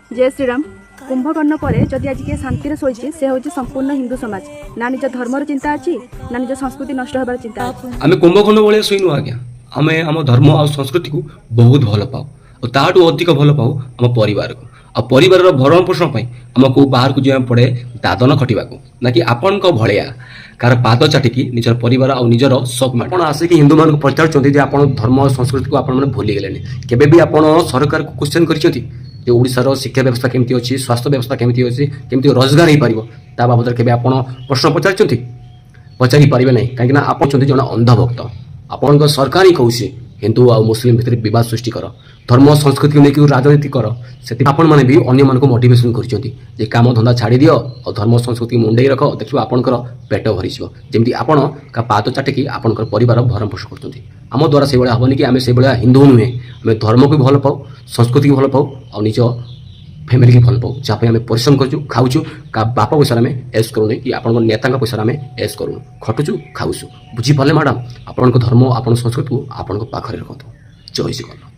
ଜୟ ଶ୍ରୀରାମ। କୁମ୍ଭକର୍ଣ୍ଣ ପରେ ଯଦି ଆଜି କିଏ ଶାନ୍ତିରେ ଶୋଇଛି, ସେ ହେଉଛି ସମ୍ପୂର୍ଣ୍ଣ ହିନ୍ଦୁ ସମାଜ। ନା ନିଜ ଧର୍ମର ଚିନ୍ତା ଅଛି, ନା ନିଜ ସଂସ୍କୃତି ନଷ୍ଟ ହେବାର ଚିନ୍ତା ଅଛି। ଆମେ କୁମ୍ଭକର୍ଣ୍ଣ ଭଳିଆ ଶୋଇନୁ ଆଜ୍ଞା। ଆମେ ଆମ ଧର୍ମ ଆଉ ସଂସ୍କୃତିକୁ ବହୁତ ଭଲ ପାଉ ଆଉ ତାଠୁ ଅଧିକ ଭଲ ପାଉ ଆମ ପରିବାରକୁ। ଆଉ ପରିବାରର ଭରଣ ପୋଷଣ ପାଇଁ ଆମକୁ ବାହାରକୁ ଯିବାକୁ ପଡ଼େ ଦାଦନ ଖଟିବାକୁ, ନା କି ଆପଣଙ୍କ ଭଳିଆ କାହାର ପାଦ ଚାଟିକି ନିଜର ପରିବାର ଆଉ ନିଜର ସକ୍। ଆପଣ ଆସିକି ହିନ୍ଦୁମାନଙ୍କୁ ପଚାରୁଛନ୍ତି ଯେ ଆପଣ ଧର୍ମ ଆଉ ସଂସ୍କୃତିକୁ ଆପଣମାନେ ଭୁଲିଗଲେଣି। କେବେ ବି ଆପଣ ସରକାରକୁ କ୍ୱେଶ୍ଚନ୍ କରିଛନ୍ତି ଯେ ଓଡ଼ିଶାର ଶିକ୍ଷା ବ୍ୟବସ୍ଥା କେମିତି ଅଛି, ସ୍ୱାସ୍ଥ୍ୟ ବ୍ୟବସ୍ଥା କେମିତି ଅଛି, କେମିତି ରୋଜଗାର ହେଇପାରିବ, ତା ବାବଦରେ କେବେ ଆପଣ ପ୍ରଶ୍ନ ପଚାରିଛନ୍ତି? ପଚାରି ପାରିବେ ନାହିଁ, କାହିଁକିନା ଆପଣ ହେଉଛନ୍ତି ଜଣେ ଅନ୍ଧଭକ୍ତ। ଆପଣଙ୍କ ସରକାର ହିଁ କହୁଛି, ହିନ୍ଦୁ ଆଉ ମୁସଲିମ ଭିତରେ ବିବାଦ ସୃଷ୍ଟି କର, ଧର୍ମ ସଂସ୍କୃତିକୁ ନେଇକି ରାଜନୀତି କର। ସେଥିପାଇଁ ଆପଣମାନେ ବି ଅନ୍ୟମାନଙ୍କୁ ମୋଟିଭେସନ୍ କରୁଛନ୍ତି ଯେ କାମ ଧନ୍ଦା ଛାଡ଼ି ଦିଅ ଆଉ ଧର୍ମ ସଂସ୍କୃତିକୁ ମୁଣ୍ଡେଇ ରଖ, ଦେଖିବ ଆପଣଙ୍କର ପେଟ ଭରିଯିବ। ଯେମିତି ଆପଣ କା ପାଦ ଚାଟିକି ଆପଣଙ୍କର ପରିବାର ଭରଣ ପୋଷଣ କରୁଛନ୍ତି। ଆମ ଦ୍ୱାରା ସେଇଭଳିଆ ହେବନି କି ଆମେ ସେଇଭଳିଆ ହିନ୍ଦୁ ନୁହେଁ। ଆମେ ଧର୍ମକୁ ବି ଭଲ ପାଉ, ସଂସ୍କୃତିକୁ ଭଲ ପାଉ ଆଉ ନିଜ ଫ୍ୟାମିଲିକି ଭଲ ପାଉ, ଯାହା ପାଇଁ ଆମେ ପରିଶ୍ରମ କରୁଛୁ, ଖାଉଛୁ। କାହା ବାପ ପଇସାରେ ଆମେ ଏସ୍ କରୁନି କି ଆପଣଙ୍କ ନେତାଙ୍କ ପଇସାରେ ଆମେ ଏସ୍ କରୁନୁ। ଖଟୁଛୁ, ଖାଉଛୁ। ବୁଝିପାରିଲେ ମ୍ୟାଡ଼ାମ୍? ଆପଣଙ୍କ ଧର୍ମ, ଆପଣଙ୍କ ସଂସ୍କୃତିକୁ ଆପଣଙ୍କ ପାଖରେ ରଖନ୍ତୁ। ଜୟ ଜଗନ୍ନାଥ।